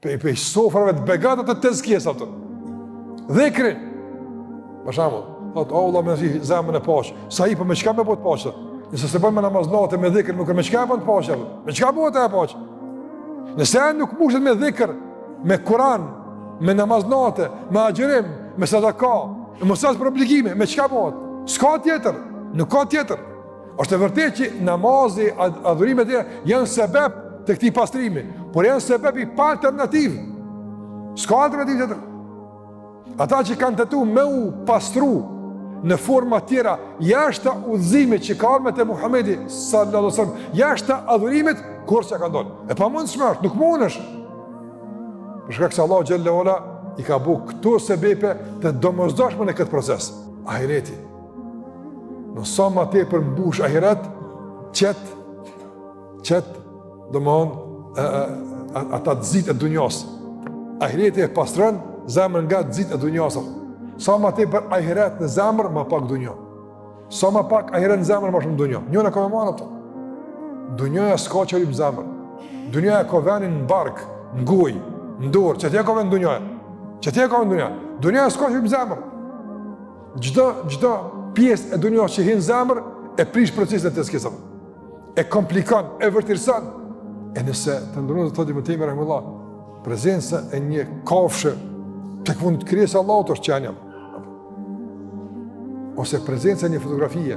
Pej, pej sofrave të begata të tezkijes, ato. Dhikri, për shembull, thotë, o Allah me zi zemrën e paqë, sa i po me çka me bo të paqë? Nëse s'e bën me namaz nate, me dhikr, nuk e me çka e bën të paqë, me çka bëhet e paqë? Nëse nuk mushet me dhikr, me Kuran, me namaz nate, me agjërim, me sadaka, me mos as për obligime, me çka bëhet? S'ka tjetër, nuk ka tjetër. Është e vërtetë që namazi, adhurimet e tjera janë sebep të këtij pastrimi, por janë sebep i pa alternativë. S'ka alternativë tjetër. Ata që kanë tentu me u pastru në forma tjera, jashtë udhëzimit që ka ardhur me të Muhamedi sallallahu alaihi wasallam, jashtë adhurimit, kurrë s'ia kanë dalë. E pamundshme është, nuk mundesh. Për shkak se Allahu xhelle ue ala i ka bo këto sebepe të domosdoshme në këtë proces. Ahireti. Në sa ma tepër mbush ahiret, qet, qet, domethonë, ata të zitë e dunjas. Ahireti e pastron zemrën nga të zitë e dunjas. Sa ma tepër ahiret në zemër, ma pak dunja. Sa ma pak ahiret në zemër, ma shumë dunja. Njëna ka me marrë ato. Dunjaja s'ka çka lyp n'zemër. Dunjaja ka venin në bark, në gojë, në dorë, qatje ka ven dunjaja. Qatje ka ven dunjaja. Dunjaja s'ka çka lyp n'zemër. Çdo çdo pjesë e dunjas që hin n'zemër e prish procesin e tezkijës. E komplikon, e vështirëson. E nëse të nderuar thotë Ibn Tejmije rahimehullah, prezenca e një kafshe tek fund krijesë e Allahut është qenia. Ose prezenca e një fotografie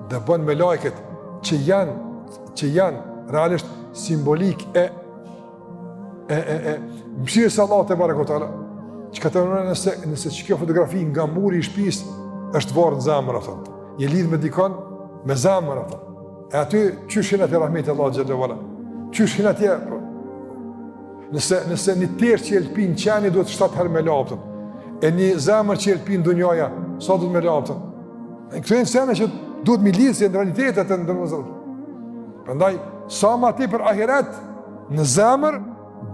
dëbon melajket që janë që janë realisht simbolikë e e e e mëshirës së Allahut tebareke ve teala. Çka të mendon nëse nëse qikjo fotografi nga muri i shtëpisë është varë në zemër atë. Je lidh me dikon me zemër atë. E aty qysh hin atje rahmeti i Allahut xhelle ve ala. Qysh hin atje po. Nëse nëse një teshë që e lpin qeni duhet 7 herë me la atë. E një zemër që e lpin dunjaja, sa duhet me la atë. E këto janë sene që duhet mi lidhë si në realitetet të nderuar. Prandaj sa ma tepër ahiret në zemër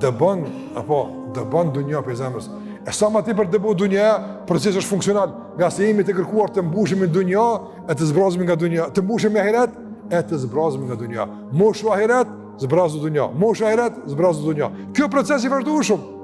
dëbon apo dëbon dunja prej zemrës. E sa ma tepër dëbon dunja, procesi është funksional, ngase jemi të kërkuar të mbushemi dunja e të zbrazemi nga dunja, të mbushemi ahiret e të zbrazemi nga dunja. Mushu ahiret, zbrazu dunja. Mushu ahiret, zbrazu dunja. Kjo proces i vazhdueshëm.